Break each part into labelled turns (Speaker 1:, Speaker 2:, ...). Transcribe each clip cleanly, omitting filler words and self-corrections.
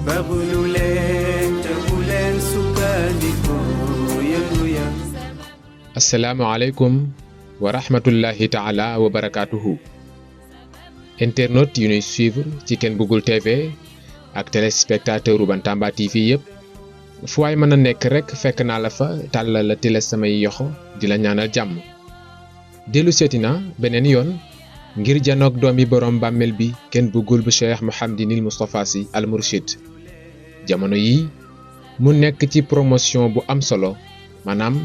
Speaker 1: babulu leen te bu leen sukkandiku yëngu ya.
Speaker 2: asalaamaaleykum wa rahmatullahi taala wa barakaatuhu. internautes yu ñuy suivre ci Ken Bougoul TV ak téléspectateur u Bantamba TV yëpp fu waay mën a nekk rek fekk naa la fa tàllal la tila samay yoxo di la ñaanal jàmm. dellu seeti na beneen yoon ngir janoog doomi borom bàmmeel bi Ken Bougoul bu Cheikh Mouhamadinil Moustapha Sy Al Mourchid. jamono yi mu nekk ci promotion bu am solo maanaam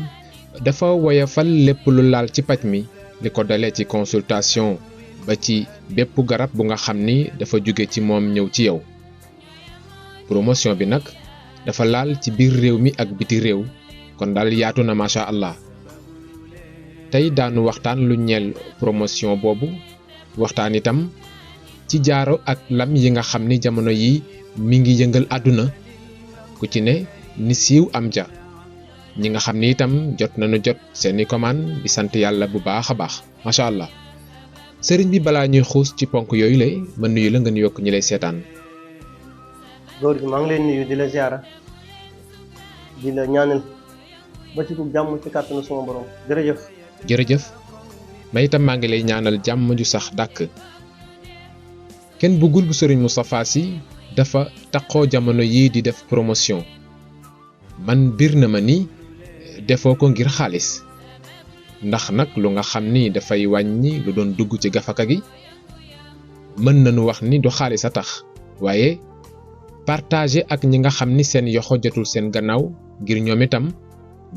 Speaker 2: dafa woyafal lépp lu laal ci paj mi li ko dalee ci consultation ba ci bépp garab bu nga xam ni dafa jóge ci moom ñëw ci yow. promotion bi nag dafa laal ci biir réew mi ak biti réew kon daal yaatu na macha allah. tey daanu waxtaan lu ñeel promotion boobu waxtaan itam ci jaaro ak lam yi nga xam ni jamono yi mi ngi yëngal àdduna ku ci ne ni siiw am ja ñi nga xam ni itam jot nañu jot seeni commande di sant yàlla bu baax a baax macha allah. sëriñ bi balaa ñuy xuus ci ponk yooyu lay ma nuyu la nga yokk ñi lay seetaan.
Speaker 3: góor gi maa ngi leen nuyu di la ziara di la ñaanal ba ci jàmm ci kàttanu sama borom jërëjëf.
Speaker 2: jërëjëf ma itam maa ngi lay ñaanal jàmm ju sax dàkk. Ken Bougoul bu sëriñ Moustapha Sy dafa taqoo jamono yii di def promotion man bir na ma ni defoo ko ngir xaalis ndax nag lu nga xam ni dafay wàññi lu doon dugg ci gafaka gi mën nañu wax ni du xaalis a tax waaye partager ak ñi nga xam ni seen yoxo jotul seen gannaaw ngir ñoom itam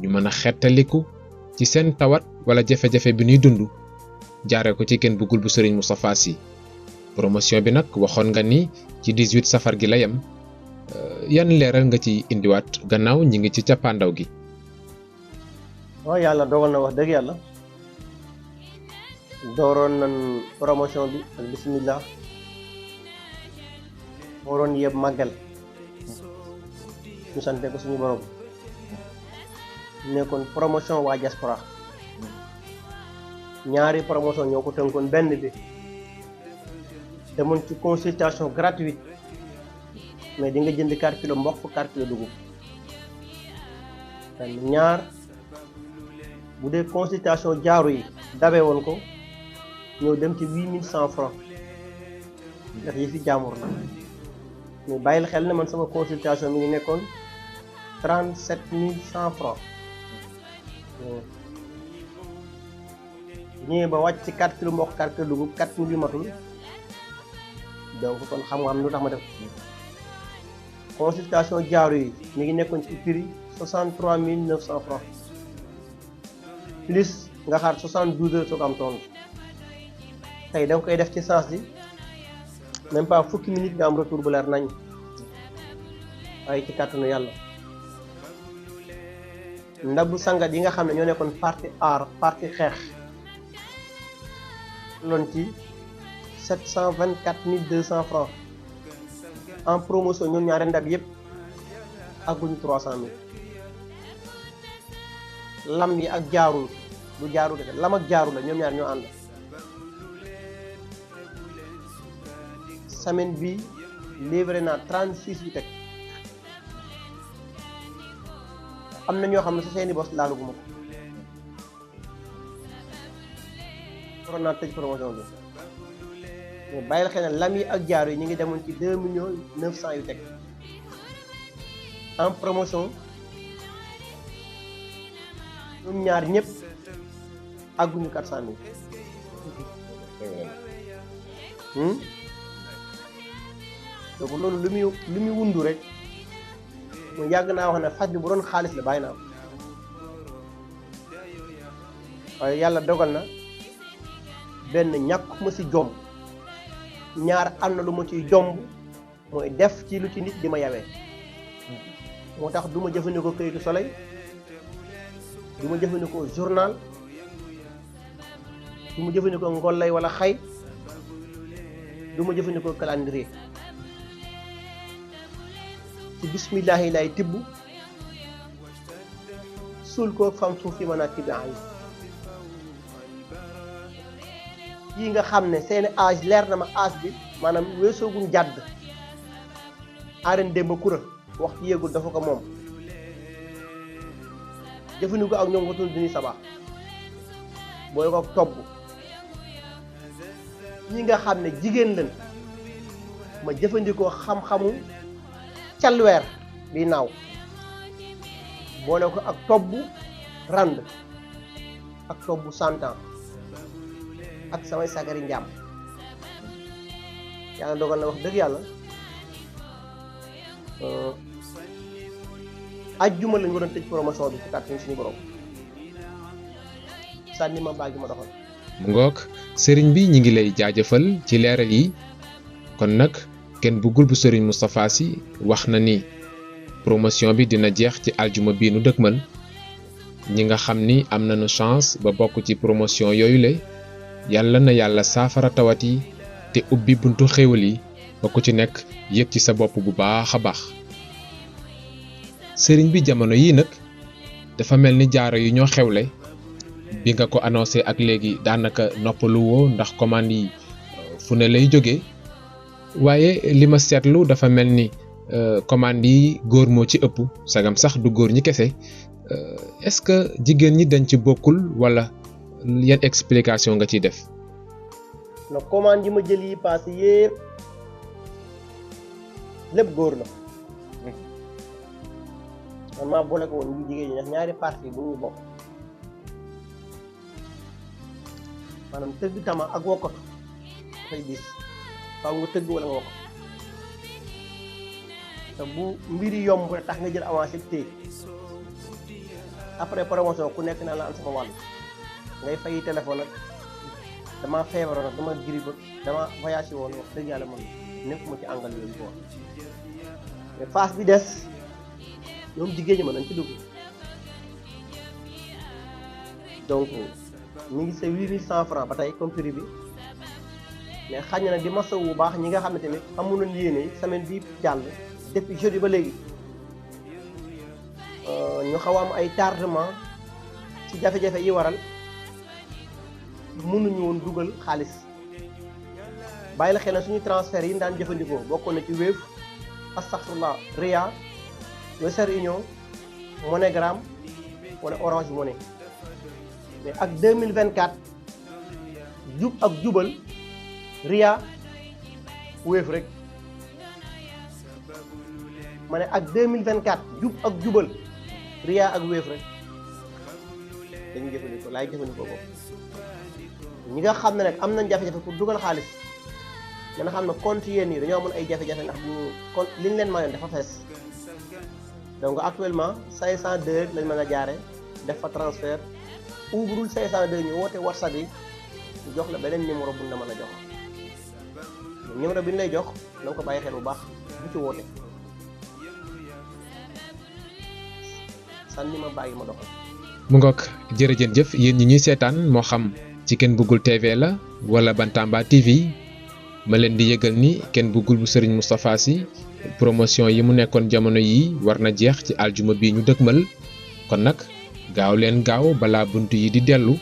Speaker 2: ñu mën a xettaliku ci seen tawat wala jafe-jafe bi ñuy dund jaare ko ci Ken Bougoul bu sëriñ Moustapha Sy. promotion bi nag waxoon nga ni ci 18 safar gi la yem yan leeral nga ci indiwaat gannaaw ñi ngi ci cappaandaw gi.
Speaker 3: waaw yàlla dogal na wax dëgg yàlla dooroon nañ promotion bi ak bismillah moo doon yeb màggal ñu sante ko suñu borom nekkoon promotion waa diaspora ñaari promotion ñoo ko tënkoon benn bi demoon ci consultation gratuite mais di nga jënd 4 kilo mboq 4 kilo dugub ñaar bu dee consultation jaaru yi dabe woon ko ñëw dem ci 8100 francs ndax yi fi jaamur la mais bàyyil xel ne man sama consultation mi ngi nekkoon 37100 francs ñëwee ba wàcc ci 4 kilo mboq 4 kilo dugub 4000 yu matul donc kon xam nga am lu tax ma def consultation jaaru yi mi ngi nekkoon ci prix 63900 francs plus nga xaar 72 heures soo ko am tontu tey da nga koy def ci sens bi même pas fukki minutes nga am retour bu leer nañ waaye ci kàttanu yàlla ndabu sangat yi nga xam ne ñoo nekkoon partie aar partie xeex loon ci 724200 francs en promotion ñun ñaari ndab yëpp aguñu 300000 lam yi ak jaarul du jaaru de lam ak jaaru la ñoom ñaar ñoo ànd semaine bi livré naa 36 yu teg am na ñoo xam ne sa seeni bos laaluguma ko waroon naa tëj promotion bi mais bàyyil xel ne lam yi ak jaaru yi ñu ngi demoon ci 2 900 yu teg en promotion ñoom ñaar ñëpp àgguñu 400000 donc loolu lu muy wundu rek mu yàgg naa wax ne faj bi bu doon xaalis la bàyyi naa ko waaye yàlla dogal na benn ñàkk ma ci jomb ñaar am na lu ma ciy jomb mooy def ci lu ci nit di ma yawee moo tax du ma jëfandikoo këyitu soleil du ma jëfandikoo journal du ma jëfandikoo ngollay wala xay du ma jëfandikoo calendrier ci bismillahi lay tibb suul ko fam suuf fi mën a tibb yi nga xam ne seeni âge leer na ma âge bi maanaam weesooguñ jàdd arène Demba Kura wax ci yéegul dafa ko moom jëfandikoo ak ñoom watul dini sabaax boole ko togg ñi nga xam ne jigéen lañ ma jëfandikoo xam-xamu calweer bi naaw boole ko ak togg rand ak togg santan ak samay sagari njaam yàlla dogal na wax dëgg yàlla ajjuma lañ waroon tëj promotion bi ci kàttan suñu borom sànni ma baagi ma doxal.
Speaker 2: mu ngoog sëriñ bi ñi ngi lay jaajëfal ci leeral yi kon nag kenn bëggul bu sëriñ Moustapha Sy wax na ni promotion bi dina jeex ci aljuma bii nu dëkkmal ñi nga xam ni am nañu chance ba bokk ci promotion yooyu le yàlla na yàlla saafara tawat yi te ubbi buntu xéewal yi ba ku ci nekk yëg ci sa bopp bu baax a baax sëriñ bi jamono yii nag dafa mel ni jaaro yi ñoo xewle bi nga ko annoncé ak léegi daanaka noppalu woo ndax commande yi fu ne lay jóge waaye li ma seetlu dafa mel ni commande yi góor moo ci ëpp sagam sax du góor ñi kese est-ce que jigéen ñi dañ ci bokkul wala yan explication nga ciy def.
Speaker 3: na commande yi ma jël yi passé yépp lépp góor la man maa boole ko woon ñu jigéen ñi ndax ñaari parti bu ñu bokk maanaam tëgg tama ak wokkatu dafay diis faaw nga tëgg wala nga wokkatu te bu mbiri yomb rek tax nga jël avancé téye après promotion ku nekk naa la am sama wàll ngay fay téléphone ak dama feebaroon ak dama grippe dama voyagé woon wax dëgg yàlla man nekkuma ci àngal yooyu quoi mais phase bi des ñoom jigéen ñi mën nañ ci dugg donc ñu ngi sa 8100 francs ba tey comme prix bi mais xañ na di masaw bu baax ñi nga xam ne tamit amuloon yéene semaine bi jàll depuis jeudi ba léegi ñu xaw a am ay tardement ci jafe-jafe yi waral mënuñu woon dugal xaalis bàyyi la xel na suñu transfert yi ñu daan jëfandikoo bokkoon na ci Wave astaghfirullah Ria Western Union MoneyGram wala Orange Money mais ak 2024 jub ak jubal Ria Wave rek ma ne ak 2024 jub ak jubal Ria ak Wave rek dañuy jëfandikoo laay jëfandikoo ko ñi nga xam ne nag am nañ jafe-jafe pour dugal xaalis nga xam ne compte yéen yi dañoo amoon ay jafe-jafe ndax bu compte li ñu leen mayoon dafa fees donc actuellement 502 lañ mën a jaare def fa transfert ouvrul 502 ñu woote WhatsApp yi ñu jox la beneen numéro bu ñu la mën a jox numéro bi ñu lay jox na nga ko bàyyi xel bu baax bu ci woote sànni ma bàyyi ma doxal.
Speaker 2: mu ngoog jërëjëf yéen ñi ñuy seetaan moo xam ci Ken Bougoul TV la wala Bantamba TV ma leen di yëgal ni Ken Bougoul bu Serigne Moustapha Sy promotion yi mu nekkoon jamono yi war na jeex ci aljuma bi ñu dëkkmal kon nag gaaw leen gaaw balaa bunt yi di dellu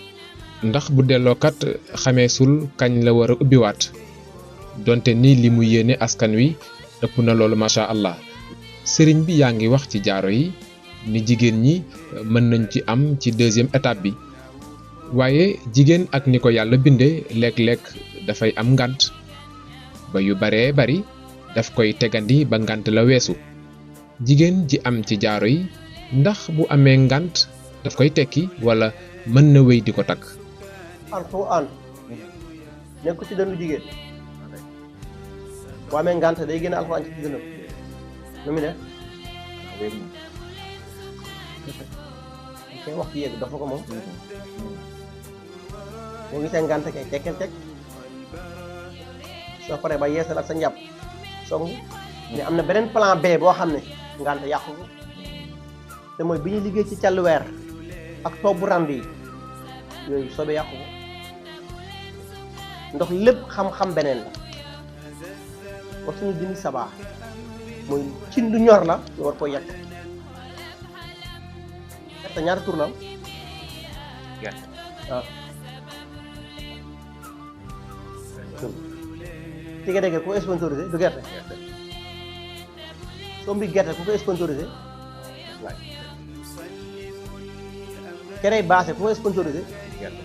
Speaker 2: ndax bu delloo kat xameesul kañ la war a ubbiwaat donte ni li mu yéene askan wi ëpp na loolu macha allah sëriñ bi yaa ngi wax ci jaaro yi ni jigéen ñi mën nañ ci am ci deuxième étape bi waaye jigéen ak ni ko yàlla bindee léeg-léeg dafay am ngant ba yu baree bari daf koy tegandi ba ngant la weesu jigéen ji am ci jaaro yi ndax bu amee ngant daf koy tekki wala mën na wéy di ko takk.
Speaker 3: alxuraan nekk ci dënnu jigéen bu amee ngant day génn alxuraan ci dënnam nu mu ne koy wax ci yéeg dafa ko moom boo gisee ngant kay tekkal teg soo paree ba yeesal ak sa njàpp song mais am na beneen plan B boo xam ne ngant yàqu ko te mooy bi ñuy liggéey ci càlluweer ak toobu rand yi yooyu soobee yàqu ko ndox lépp xam-xam beneen la wax suñu dindi sabaa mooy cin du ñor la ñu war koy yàq gerte ñaata tur la am
Speaker 4: gerte
Speaker 3: waaw ki nga dégg ku sponsorisé du gerte sombi gerte ku koy sponsorisé kerey baase ku koy sponsorisé
Speaker 4: gerte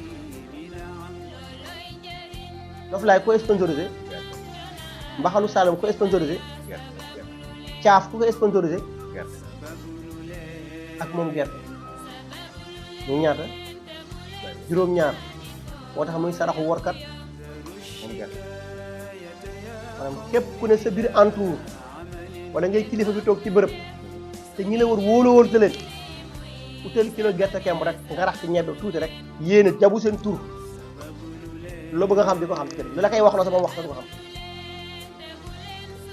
Speaker 3: noflaay ku koy sponsorisé
Speaker 4: gerte
Speaker 3: mbaxalu Saloum ku koy sponsorisé
Speaker 4: gerte
Speaker 3: caaf ku koy sponsorisé
Speaker 4: gerte
Speaker 3: ak moom gerte ñu ñaata juróom-ñaar moo tax muy saraxu workat
Speaker 4: moom gerte
Speaker 3: maanaam képp ku ne sa biir entour wala ngay kilifa bi toog ci bërëb te ñi la wër wóolu te leen utal kilo gerte kemb rek nga rax ci ñebe tuuti rek yéene jabu seen tur loo bëgg nga xam di ko xam ci kër li la koy wax la sama wax du ko xam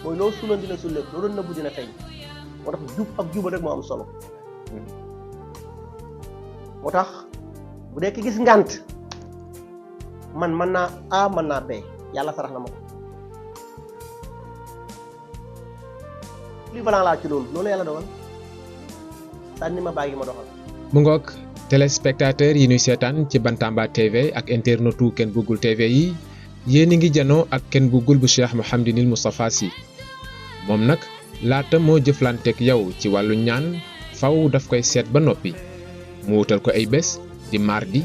Speaker 3: mooy loo suuloon dina sulleek loo doon nëbbu dina feeñ moo tax jub ak jubal rek moo am solo moo tax bu dee ki gis ngànt man mën naa A mën naa B yàlla sarax na ma ko lii balaa laa ci loolu yàlla dogal sànni ma bàyyi ma doxal.
Speaker 2: mu ngoog téléspectateur yi ñuy seetaan ci Bantamba TV ak internetu Ken Bougoul TV yi yéen a ngi janoo ak Ken Bougoul bu Cheikh Mouhamadinil Moustapha Sy moom nag laata moo jëflanteeg yow ci wàllu ñaan faw daf koy seet ba noppi mu wutal ko ay bés di mardi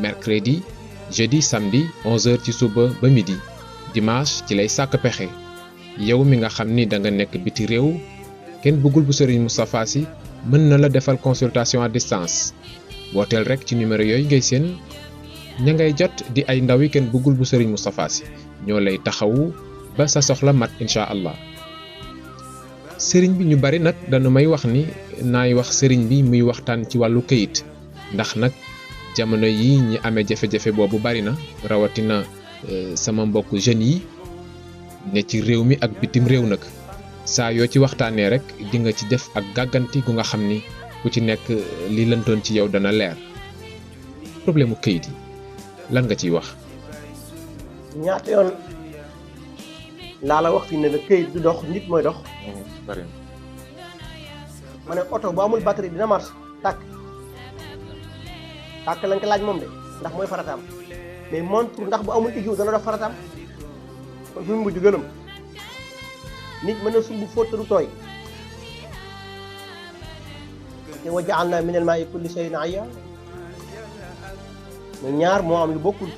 Speaker 2: mercredi jeudi samedi 11h ci suba ba midi dimanche ci lay sàkk pexe yow mi nga xam ni da nga nekk biti réew Ken Bougoul bu Serigne Moustapha Sy mën na la defal consultation à distance wooteel rek ci numéro yooyu ngay seen ña ngay jot di ay ndawi Ken Bougoul bu Serigne Moustapha Sy ñoo lay taxawu ba sa soxla mat incha allah. sëriñ bi ñu bari nag dañu may wax ni naay wax sëriñ bi muy waxtaan ci wàllu këyit ndax nag jamono yi ñi amee jafe-jafe boobu bari na rawatina sama mbokk jeunes yi ne ci réew mi ak bitim réew nag saa yoo ci waxtaanee rek di nga ci def ak gàgganti gu nga xam ni ku ci nekk li lëntoon ci yow dana leer problème mu këyit yi lan nga ciy wax.
Speaker 3: ñaata yoon laa la wax fi ne la këyit du dox nit mooy dox.
Speaker 4: bari
Speaker 3: ma ne oto bu amul batterie dina marche tàkk lañ ko laaj moom de ndax mooy farataam mais montre ndax bu amul aiguille dana dox farataam kon fu mu mujj gëlëm nit mën na sumb fóot te du tooy te wa ja'alna min al-maa'i kulli shay'in hayya mais ñaar moo am yu bokkul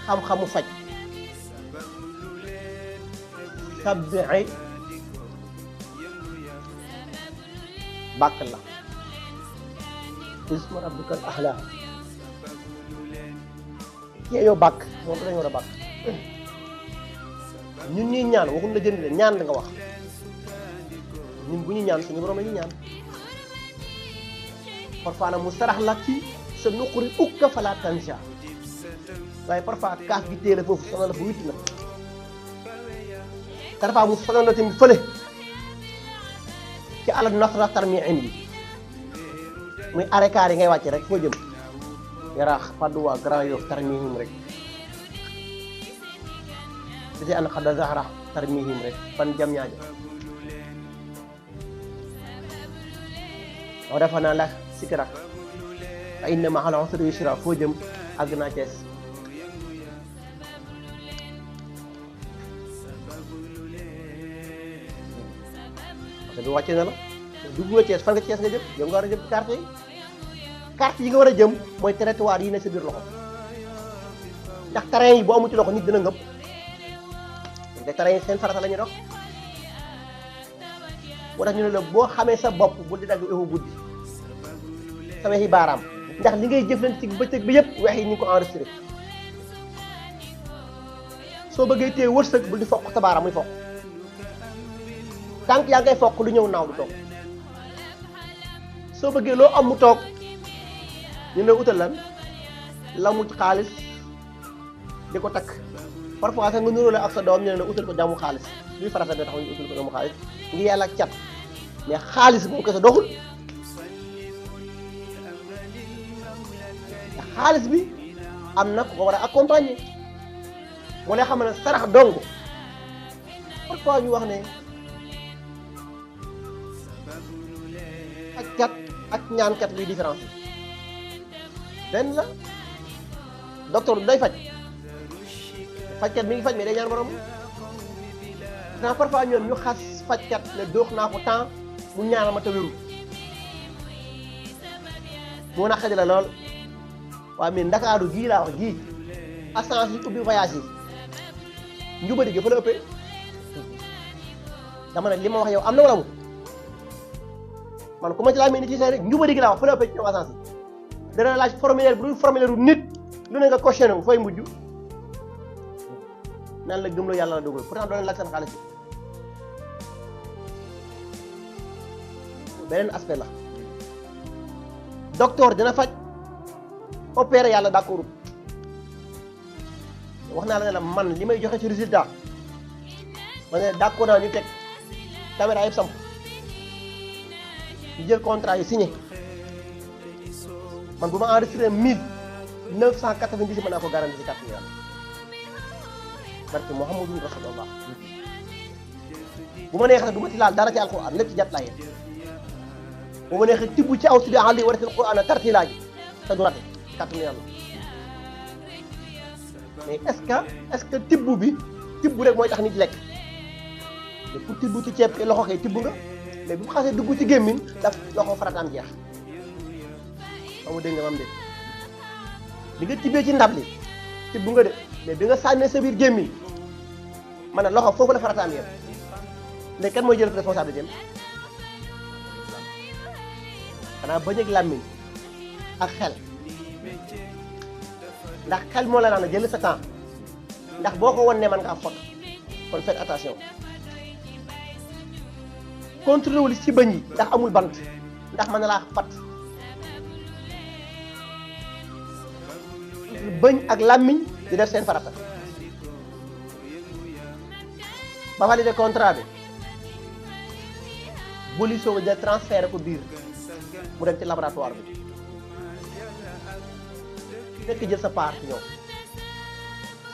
Speaker 3: xam-xamu faj sabbi'i bàkk la isma rabbikal a'la kii yow bàkk moom dañu war a bàkk ñun ñuy ñaan waxuñ la jënd de ñaan la nga wax ñun bu ñu ñaan suñu borom la ñuy ñaan parfois nag mu sarax la ci sa nuquri ukka fala tansha waaye parfois kaas gi téele foofu sonal la fa witti na parfois mu sonal la tamit fële ci alal nasra tarmi indi muy arekaar yi ngay wàcce rek foo jëm yaraax Padoua Grand Yoff tarmihim rek dasi an xadda zahra tarmihim rek fan jam ñaajo waaw dafa naa la sikira fa inna ma'al usri yusra foo jëm àgg naa Cees parce que wàcce na la dugg nga Cees fan nga Cees nga jëm yow nga war a jëm carte yi nga war a jëm mooy territoire yi ne sa biir loxo ndax terrain yi boo amu ci loxo nit dina ngëpp te terrain yi seen farata la ñuy dox moo tax ñu ne la boo xamee sa bopp bu di dagg ewu guddi sa weexi baaraam ndax li ngay jëflante ci bëccëg bi yëpp weex yi ñu ngi ko enregistré soo bëggee téye wërsëg bul di fokk sa baaraam muy fokk tànk yaa ngay fokk lu ñëw naaw du toog soo bëggee loo am mu toog ñu ne utal lan la mu xaalis di ko takk parfois sax nga nuróole ak sa doom ñu ne utal ko jàmmu xaalis luy farata bi tax ñu utal ko jàmmu xaalis ngi yàlla ak cat mais xaalis moom kese doxul te xaalis bi am na ku ko war a accompagner moo lay xam ne sarax dong parfois ñu wax ne ak cat ak ñaankat luy différence bi benn la docteur day faj fajkat mi ngi faj mais day ñaan borom pourtant parfois ñoom ñu xas fajkat ne doox naa ko temps mu ñaanal ma te wérul moo na xajala lool waaw mais Ndakaaru gii laa wax gii agence yi ubbi voyage yi njubadi gi fa la ëppee dama ne li ma wax yow am na wala mu man ku ma ci laa mel ni ci rek njubadi gi laa wax fa la ëppee ci ñoom agence yi dana laaj formulaire bu dul formulaire u nit lu ne nga questionné wu fooy mujj naan la gëmloo yàlla la dogal pourtant doo leen laaj seen xaalis beneen aspect la docteur dina faj opéré yàlla d'accord wax naa la ne la man li may joxe ci résultat ma ne d'accord naa ñu teg caméra yëpp samp ñu jël contrat yi signé man bu ma enregistré 1990 mën naa ko garanti ci kàttan yàlla barke Muhammadu Rasulullah bu ma neexee du ma ci laal dara ci alquran lépp ci jat laa yéen bu ma neexee tibb ci aw si di àll yi war a til quran tartilaa ji te du rate kàttan yàlla mais est-ce que tibb bi tibb rek mooy tax nit lekk mais pour tibb ci ceeb loxo kay tibb nga mais bu mu xasee dugg ci gémmiñ daf loxo farataam jeex xamu dégg nga mam de bi nga tibbee ci ndab li tibb nga de mais bi nga sànnee sa biir gémmiñ man ne loxo foofu la farataam yem léegi kan mooy jël responsabilité am xanaa bañ ak làmmiñ ak xel ndax xel moo la naan jël sa temps ndax boo ko wan ne man ngaa fot kon faites attention contrôlé wul ci bëñ yi ndax amul bant ndax mën na laa fat bëñ ak làmmiñ di def seen farata ba validé contrat bi bu li soog a jël transféré ko biir mu dem ci laboratoire bi fekk jël sa part ci ñoom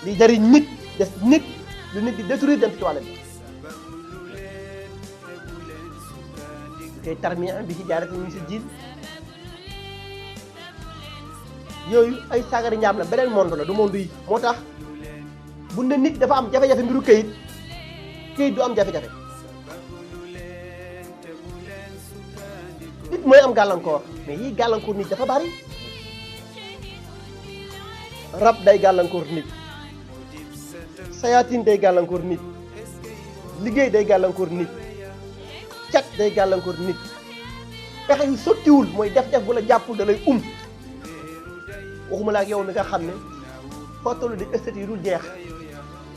Speaker 3: li jariñ nit des nit lu nit di détruire dem ci toilette bi tey tarmiya bi ci jaaree ñu si jiil yooyu ay sagari njaam la beneen monde la du monde yi moo tax bu ne nit dafa am jafe-jafe mbiru këyit këyit du am jafe-jafe nit mooy am gàllankoor mais yii gàllankoor nit dafa bari rab day gàllankoor nit sayaatin day gàllankoor nit liggéey day gàllankoor nit cat day gàllankoor nit pexe yu sottiwul mooy def-def bu la jàpp da lay waxuma la ak yow mi nga xam ne foo tollu di esthétique yi dul jeex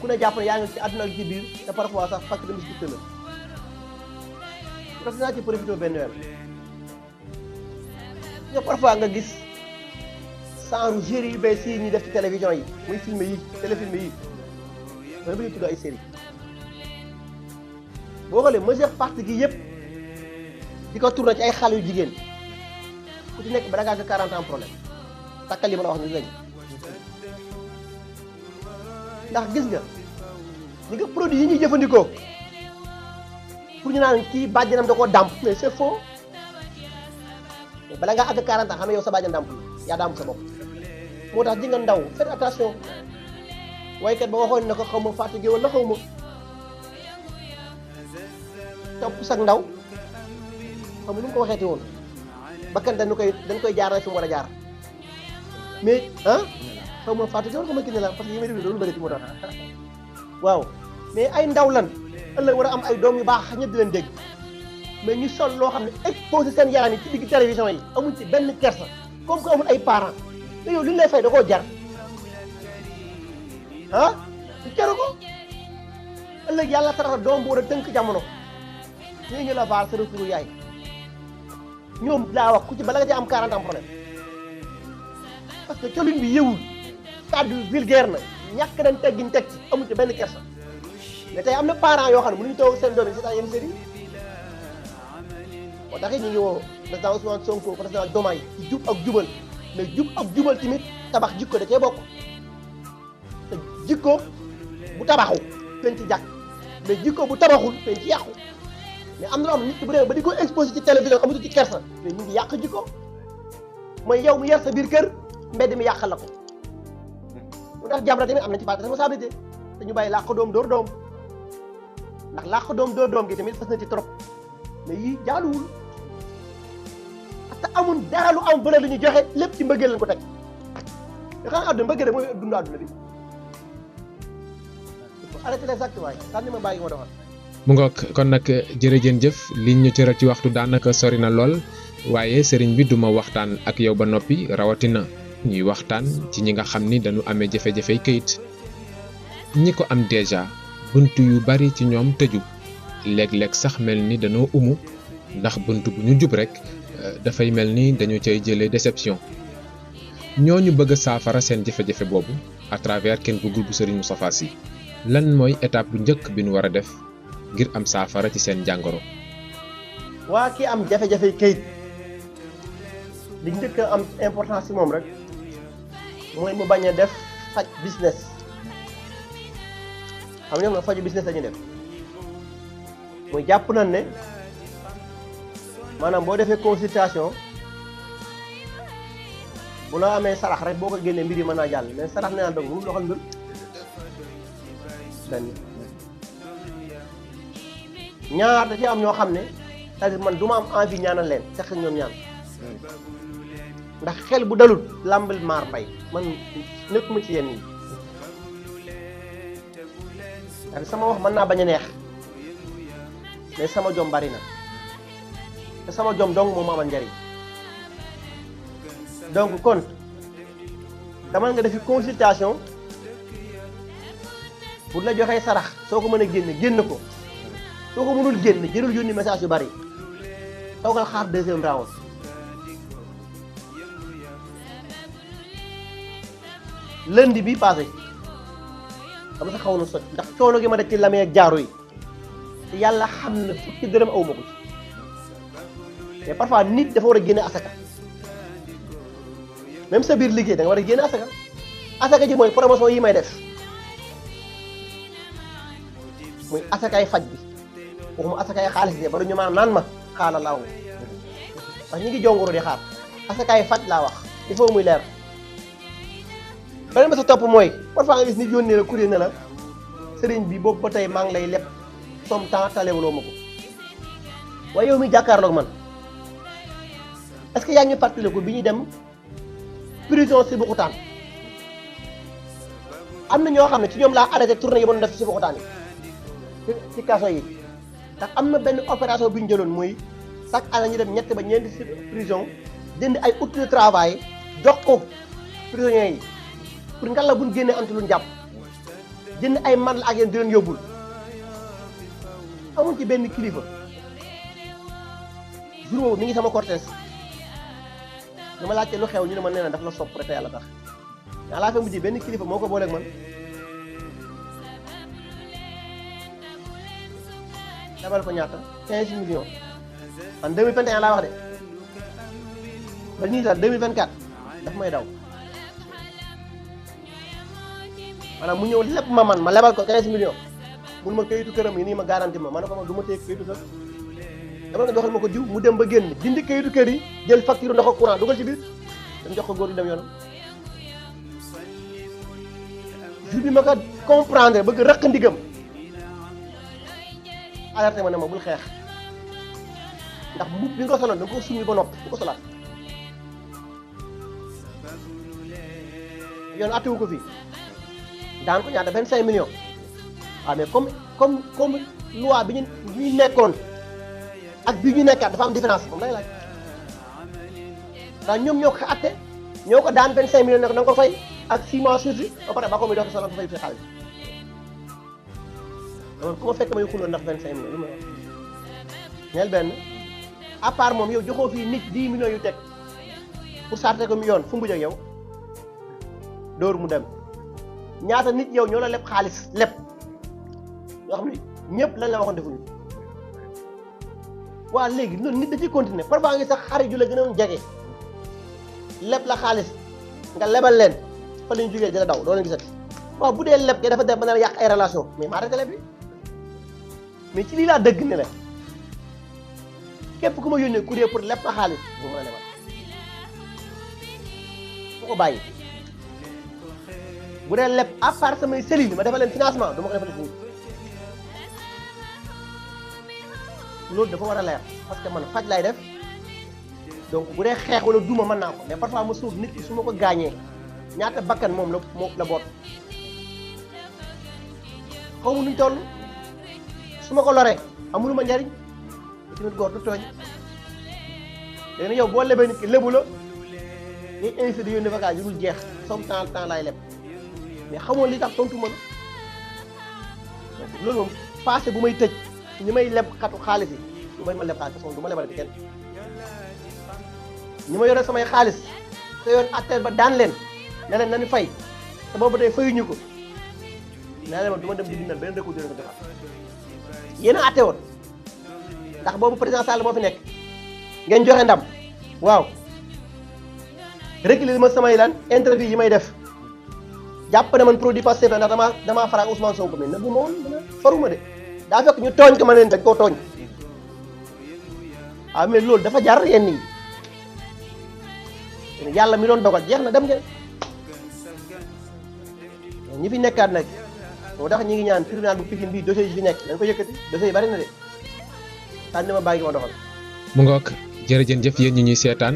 Speaker 3: ku ne jàpp ne yaa ngi ci àdduna ak ci biir te parfois sax fakk dem si la parce que naa ci profité benn weer nga parfois nga gis genre série yu bees yi ñuy def ci télévision yi muy film yi téléfilm yi mooy bu ñu tudd ay série boo xoolee majeure partie gi yëpp di ko tourné ci ay xale yu jigéen ku ci nekk ba da ngaa 40 ans problème takkal li ma la wax ni lañ ndax gis nga ñi nga produit yi ñuy jëfandikoo pour ñu naan kii bàjjanam da koo dàmp mais c'est faux bala ngaa àgg 40 ans xam ne yow sa bàjjan dàmp yaa dàmp sa bopp moo tax ji nga ndaw faites attention waykat ba waxoon ne ko xaw ma fatigué wala xaw ma topp sag ndaw xam nga nu mu ko waxeeti woon bakkan dañ koy jaar rek fi mu war a jaar mais xaw ma fatigué wala xaw ma kii ne la parce que yi may déglu loolu bëri ci moo tax waaw mais ay ndaw lan ëllëg war a am ay doom yu baax ñëpp di leen dégg mais ñu sol loo xam ne exposé seen yaram yi ci digg télévision yi amuñ ci benn kersa comme que amul ay parents mais yow li ñu lay fay da koo jar du jaru ko ëllëg yàlla taraxa doom bu war a tënk jamono ñu la vaal sa retour yaay ñoom laa wax ku ci bala nga ci am 40 ans problème parce que colin bi yëwul kàddu vulgaire na ñàkk nañ teggin teg ci amuñ ci benn kersa mais tey am na parents yoo xam ne mënuñu toog seen doom yi si tax yenn série moo tax ñu ngi woo président Ousmane Sonko président Diomaye ci jub ak jubal mais jub ak jubal tamit tabax jikko da cee bokk te jikko bu tabaxu pen ci jàkk mais jikko bu tabaxul pen ci yàqu mais am na loo xam ne nit ki bu demee ba di ko exposé ci télévision amatu ci kersa mais ñu ngi yàq jikko mooy yow mi yar sa biir kër mbedd mi yàqal la ko moo tax Jamra tamit am na ci part de responsabilité te ñu bàyyi làq doom dóor doom ndax làq doom doo doom gi tamit fas na ci trop mais yii jaaduwul parce que amul dara lu am valeur lu ñu joxe lépp ci mbëggeel lañ ko teg te xam nga àdduna mbëggeel mooy dundu àdduna bi il faut arrêter les actes waaye sànni ma bàyyi ma doxal.
Speaker 2: mu ngoog kon nag jërëjën jëf liñ ñu cëral ci waxtu daanaka sori na lool waaye sëriñ bi duma waxtaan ak yow ba noppi rawatina ñuy waxtaan ci ñi nga xam ni dañu amee jafe-jafey këyit ñi ko am déjà bunt yu bari ci ñoom tëju léeg-léeg sax mel ni dañoo umu ndax bunt bu ñu jub rek dafay mel ni dañu cay jëlee déception ñooñu bëgg a saafara seen jafe-jafe boobu à travers Ken Bougoul bu Serigne Moustapha Sy lan mooy étape bu njëkk bi ñu war a def ngir am saafara ci seen jàngoro.
Speaker 3: waa ki am jafe-jafe kayit li njëkk a am importance ci moom rek mooy mu bañ a def faj business xam nga faju business lañu def mooy jàpp nañ ne maanaam boo defee consultation bu la amee sarax rek boo ko génnee mbir yi mën naa jàll mais sarax nee naa dong mënul doxal mbir benn ñaar da ci am ñoo xam ne c'est-à-dire man du ma am envie ñaanal leen sax ñoom ñaan ndax xel bu dalut làmbal maar mbay man nekkuma ci yenn yi c'est-à-dire sama wax mën naa bañ a neex mais sama jom bari na te sama jom dong moom amal njariñ donc kon dama nga defi consultation bu la joxee sarax soo ko mën a génn ko soo ko mënul génn jërul yónni message yu bari toogal xaar deuxième round lundi bi passé dama sa xaw na sot ndax coono gi ma def ci lamee ak jaaru yi te yàlla xam na fukki dërëm aw ma ko ci mais parfois nit dafa war a génne asaka même sa biir liggéey da nga war a génne asaka ji mooy promotion yi may def muy asakaay faj bi waxuma asakaay xaalis de ba du ñu maanaam naan ma xaala laaw ndax ñi ngi jongoro di xaar asakaay faj laa wax il faut muy leer beneen ba sa topp mooy parfois nga gis nit yónnee la courrier ne la sëriñ bi boobu ba tey maa ngi lay leb somme temps talewuloo ma ko waaye yow mi jàkkaarloog man est-ce que yaa ngi fàttali ko bi ñuy dem prison si Bukutaan am na ñoo xam ne ci ñoom laa arrêté tournée yi ba def si Bukutaan yi ci kaso yi ndax am na benn opération bi ñu jëloon muy chaque année ñu dem ñett ba ñeenti si prison jënd ay outils de travail jox ko prisonniers yi pour nga la buñ génnee antu luñ jàpp jënd ay man la ak yéen di leen yóbbul amuñ ci benn kilifa jour boobu mi ngi sama cortège dama laajte lu xew ñu ne ma nee na daf la sopp rek te yàlla tax yaa laa fa mujj benn kilifa moo ko booleeg man dabal ko ñaata 15 millions en 2021 laa wax de ba ñuy sax 2024 daf may daw maanaam mu ñëw lépp ma man ma lebal ko 15 millions mun ma kayitu këram yi nii ma garanti ma ne ko man du ma téye kayitu kër dama nga doxal ma ko diw mu dem ba génn dindi kayitu kër yi jël facture ndox ak courant dugal ci biir dem jox ko góor yi dem yoonam jour bi ma ko comprendre bëgg rëq ndigam alerté ma ne ma bul xeex ndax mbubb bi nga ko soloon da nga ko summi ba noppi bu ko solaat yoon attewu ko fii daan ko ñaata 25 millions waaw mais comme loi bi ñu nekkoon ak bi ñu nekkaat dafa am différence moom lay laaj ndax ñoom ñoo ko atte ñoo ko daan 25 millions ne ko na nga ko fay ak 6 mois surtout ba pare ba ko muy dox solo ko fay fi xaalis donc ku ma fekk may xuloo ndax 25 millions lu ma wax ñeel benn à part moom yow joxoo fii nit 10 millions yu teg pour sarte ko mu yoon fu mu ak yow dóor mu dem ñaata nit yow ñoo la leb xaalis leb yoo xam ne ñëpp lañ la waxoon defuñu waa léegi loolu nit da ciy continuer parfois ngi sax xarit ju la gën a jege leb la xaalis nga lebal leen fa lañu jógee dina daw doo leen gisati waaw bu dee leb ke dafa def ba na yàq ay relation mais maa arrêté leb bi mais ci lii laa dëgg ne la képp ku ma yónnee courrier pour leb ma xaalis bu mën a lebal fu ko bàyyi bu dee leb à part samay cellule ma defal leen financement du ma ko defal nit loolu dafa war a leer parce que man faj lay def donc bu dee xeex wala duma mën naa ko mais parfois ma suuf nit ki su ma ko gaañee ñaata bakkan moom la boot xaw ma nuñ toll su ma ko loree amuluma njariñ tamit góor du tooñ léegi nag yow boo lebee nit ki lebu la ngay invité di yónnee vacances yu dul jeex somme temps laay leb mais xamoon li tax tontu ma la donc loolu moom passé bu may tëj ñi may leb xatu xaalis yi ñu may ma leb xaalis parce que du ma lebal kenn ñi ma yore samay xaalis te yoon atteel ba daan leen ne leen nañu fay te boobu day fayuñu ko nee leen ma du ma dem di bindal benn recours dina ko defaat yéen a atte woon ndax boobu président Sall moo fi nekk ngeen joxe ndam waaw réglé ma samay lan interview yi may def jàpp ne man produit Pastef la ndax damaa faral Ousmane Sonko mais nëbbu ma woon faruma de daa fekk ñu tooñ ko ma leen dañ koo tooñ waaw mais loolu dafa jar yenn yi yàlla mi doon dogal jeex na dem ngeen ñi fi nekkaat nag moo tax ñi ngi ñaan tribunal bu Pikine bii dossier yi fi nekk dañ ko yëkkati dossier yi bari na de tànn ma bàyyi ma doxal.
Speaker 2: mu ngoog jërëjëf yéen ñi ñuy seetaan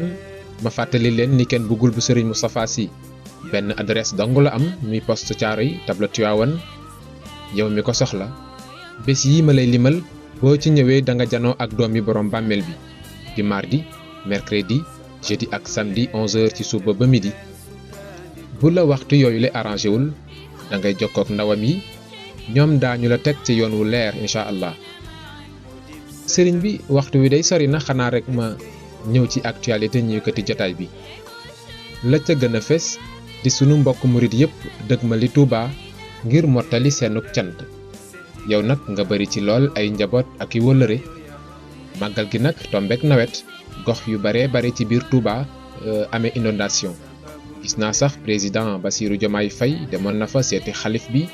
Speaker 2: ma fàttali leen ni kenn bëggul bu Serigne Moustapha Sy benn adresse dong la am muy poste Thiaroye tableau Tivaouane yow mi ko soxla bés yi ma lay limal boo ci ñëwee da nga janoo ak doomi borom bàmmeel bi di mardi mercredi jeudi ak samedi 11h ci suba ba midi bu la waxtu yooyu la arrangé wul da ngay jokkoo ak ndawam yi ñoom daañu la teg ci yoon wu leer incha allah sëriñ bi waxtu wi day sori na xanaa rek ma ñëw ci actualité ñu yëkkati jotaay bi la ca gën a fes di sunu mbokk murit yépp dëgmali Touba ngir mottali seenug cant yow nag nga bari ci lool ay njaboot ak i wëllëre màggal gi nag tombeek nawet gox yu bare bari ci biir Touba amee inondation gis naa sax président Bassirou Diomaye Faye demoon na fa seeti xalif bi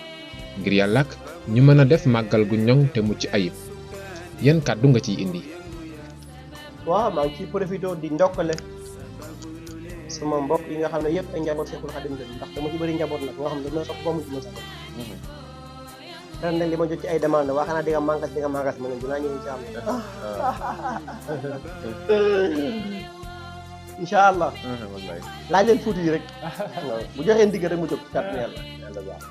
Speaker 2: ngir yàlla ak ñu mën a def màggal gu ñoŋ te mucc ayib yan kàddu nga ciy indi.
Speaker 3: waaw maa ngi ciy profité di ndokkale sama mbokk yi nga xam ne yëpp ay njaboot Seexul Xadim la ndax dama ci bëri njaboot nag nga xam ne dina sox ba mu ci mën sax ren nag li ma jot ci ay demande waa xanaa di nga màngas ma ne dinaa ñëw incha allah laaj leen fuuti yi rek bu joxee ndigg rek mu jóg ci kàttan yàlla baax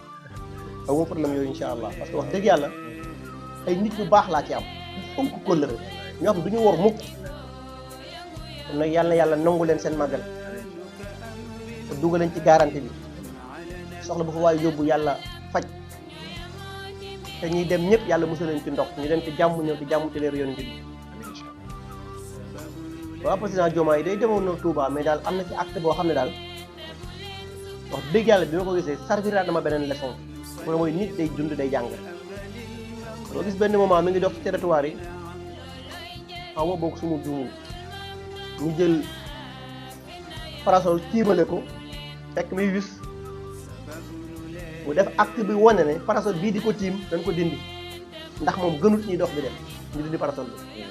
Speaker 3: amoo problème yooyu incha allah parce que wax dëgg yàlla ay nit ñu baax laa ci am fonk kóllëre ñoo xam du ñu wor mukk kon nag yàlla nangu leen seen màggal te dugal leen ci garantie bi soxla bu fa waaye yóbbu yàlla faj te ñuy dem ñëpp yàlla musal leen ci ndox ñu dem ci jàmm ñëw ci jàmm ci leeru yoon bi waaw président Diomaye day demoon na Touba mais daal am na ci acte boo xam ne daal wax dëgg yàlla bi ma ko gisee servira dama beneen leçon pour mooy nit day dund day jàng boo gis benn moment mi ngi dox ci territoire yi xaw ma bokk sumu juumul ñu jël parasol tiimale ko fekk muy wis mu def acte bi wane ne parasol bii di ko tiim dañ ko dindi ndax moom gënut ñuy dox bi dem ñu dindi parasol bi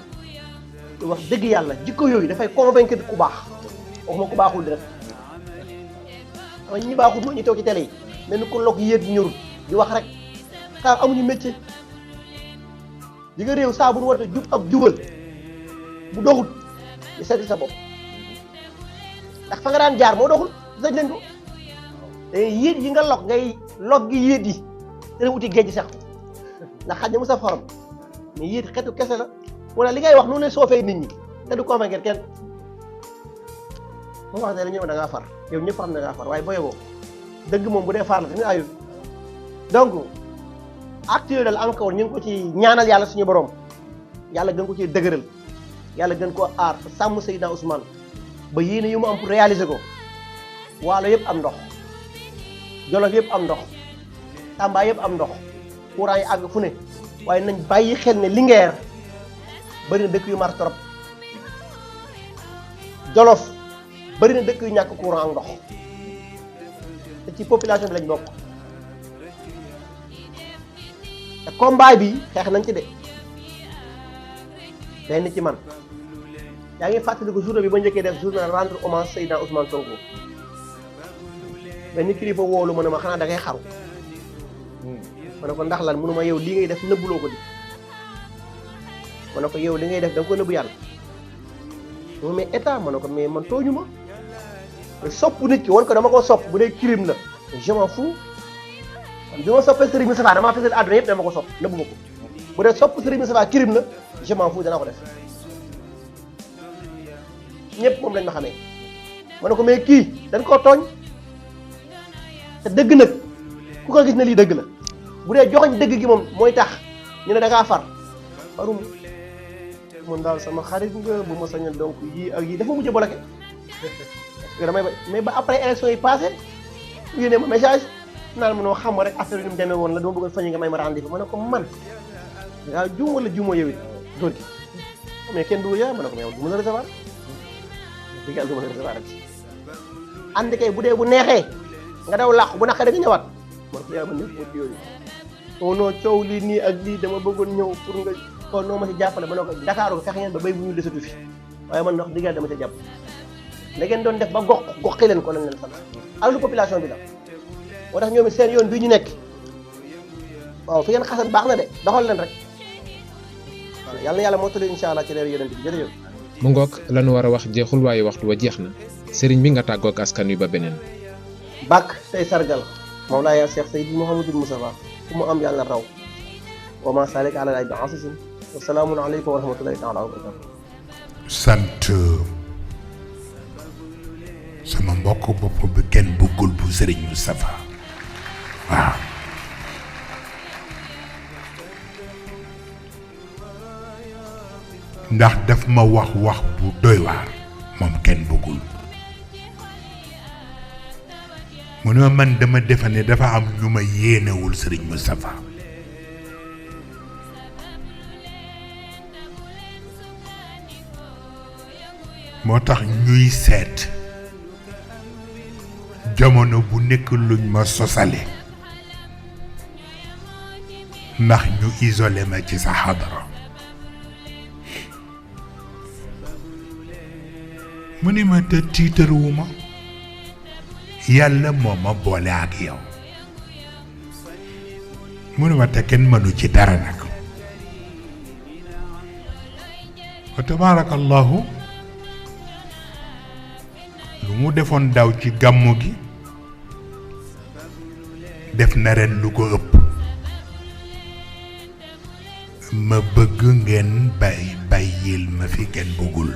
Speaker 3: te wax dëgg yàlla jikko yooyu dafay convaincre ku baax waxuma ku baaxul di rek xam ñi baaxul moo ñu toog ci télé yi mel ni ko log yéet ñorul di wax rek xaar amuñu métier di nga réew saa bu nu woote jub ak jubal bu doxul di seeti sa bopp ndax fa nga daan jaar moo doxul sëñ leen ko yéet yi nga log ngay log gi yéet yi te wuti géej sax ndax xaj na mu saf xorom mais yéet xetu kese la wala li ngay wax noonu lay soofee nit ñi te du convaincre kenn moo wax ne la ñëw da ngaa far yow ñëpp xam ne da ngaa far waaye booyoo dëgg moom bu dee far la te ñu ayul donc acte yooyu daal am ko woon ñu ngi ko ci ñaanal yàlla suñu borom yàlla gën ko ci dëgëral yàlla gën koo aar sàmm Seydina Ousmane ba yéene yu mu am pour réaliser ko waalo yëpp am ndox Jolof yëpp am ndox Tamba yëpp am ndox courant yi àgg fu ne waaye nañ bàyyi xel ne Linguère bëri na dëkk yu mar trop Jolof bëri na dëkk yu ñàkk courant ak ndox te ci population bi lañ bokk te combat bi xeex nañ ci de benn ci man yaa ngi fàttaliku journée bi ba njëkkee def journée rendre hommage Seydina Ousmane Sonko benn kilifa woolu ma ne ma xanaa da ngay xaru ma ne ko ndax lan mënu ma yow lii ngay def nëbbuloo ko di ma ne ko yow li ngay def da nga ko nëbbu yàlla mu mais état ma ne ko mais man tooñu ma sopp nit ki wan ko dama ko sopp bu dee crime la je m'en fous bi ma soppee Serigne Moustapha damaa fesal àdduna yëpp dama ko sopp nëbbu ma ko bu dee sopp Serigne Moustapha crime la je m'en fous danaa ko def ñëpp moom lañ ma xamee ma ne ko mais kii dañ koo tooñ te dëgg nag ku ko gis ne lii dëgg la bu dee joxoñ dëgg gi moom mooy tax ñu ne da ngaa far farum man daal sama xarit nga bu ma sañal donc yii ak yii dafa mujj bloqué damay ba mais ba après élection yi passé yéene ma message naan mënoo xam rek affaire yi ni mu demee woon la dama bëggoon fañi nga may ma rendez-vous ma ne ko man yaa juum wala juumoo yow it góor gi mais kenn du yaa ma ne ko mais yow du ma la recevoir dëgg yàlla du ma la recevoir rek ànd kay bu dee bu neexee nga daw làqu bu naqaree nga ñëwaat man ko yaa ma nekk ci yooyu oh non coow lii nii ak lii dama bëggoon ñëw pour nga kon noo ma ci jàppale ma ne ko Dakar fexe ngeen ba béy bu ñu desatu fi waaye man wax dëgg yàlla dama ci jàpp la ngeen doon def ba goxi leen ko lañ leen sant alalu population bi la moo tax ñoom seen yoon bii ñu nekk waaw fi ngeen xasan baax na de doxal leen rek waaw yàlla na yàlla moo tëddee incha allah ci leer yonent bi jërëjëf.
Speaker 2: mu ngoog lanu war a wax jeexul waaye waxtu wa jeex na sëriñ bi nga tàggoog askan wi ba beneen.
Speaker 3: bàkk tey sargal Mawlaaya Cheikh Seydi Mouhamadul Moustapha fu mu am yàlla na raw wa ma salik ala lay bi asisin wa salaamun aleykum wa rahmatullahi taala wa barakatu.
Speaker 5: sant sama mbokk bopp bi kenn bëggul bu Serigne Moustapha waaw ndax daf ma wax bu doy waar moom kenn bëggul mu ne man dama defe ne dafa am ñu ma yéenewul Serigne Moustapha moo tax ñuy seet jamono bu nekk luñ ma sosale ndax ñu isolé ma ci sa xadara mu ni ma te tiitaruwuma yàlla moo ma boole ak yow mu ni ma te kenn mënu ci dara nag wa tabaarakallahu lu mu defoon daw ci gàmmu gi def na ren lu ko ëpp ma bëgg ngeen bàyyil ma fi kenn bëggul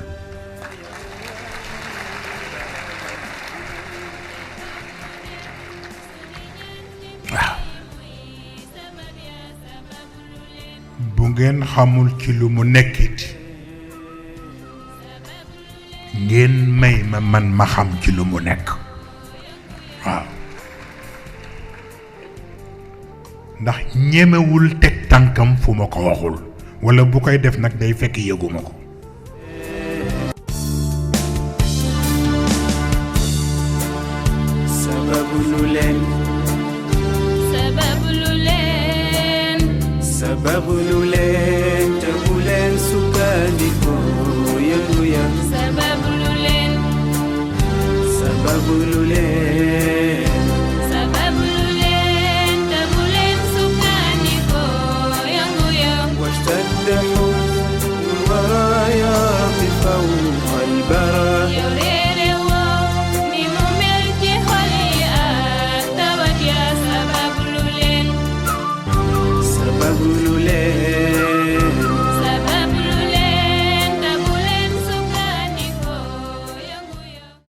Speaker 5: waaw bu ngeen xamul ci lu mu nekkit ngeen may man ma xam ci lu mu nekk waaw ndax ñemewul teg tànkam fu ma ko waxul walla bu koy def nag day fekk yëguma ko
Speaker 1: sabablu leen te bu leen sukkandikoo yëngu ya sabablu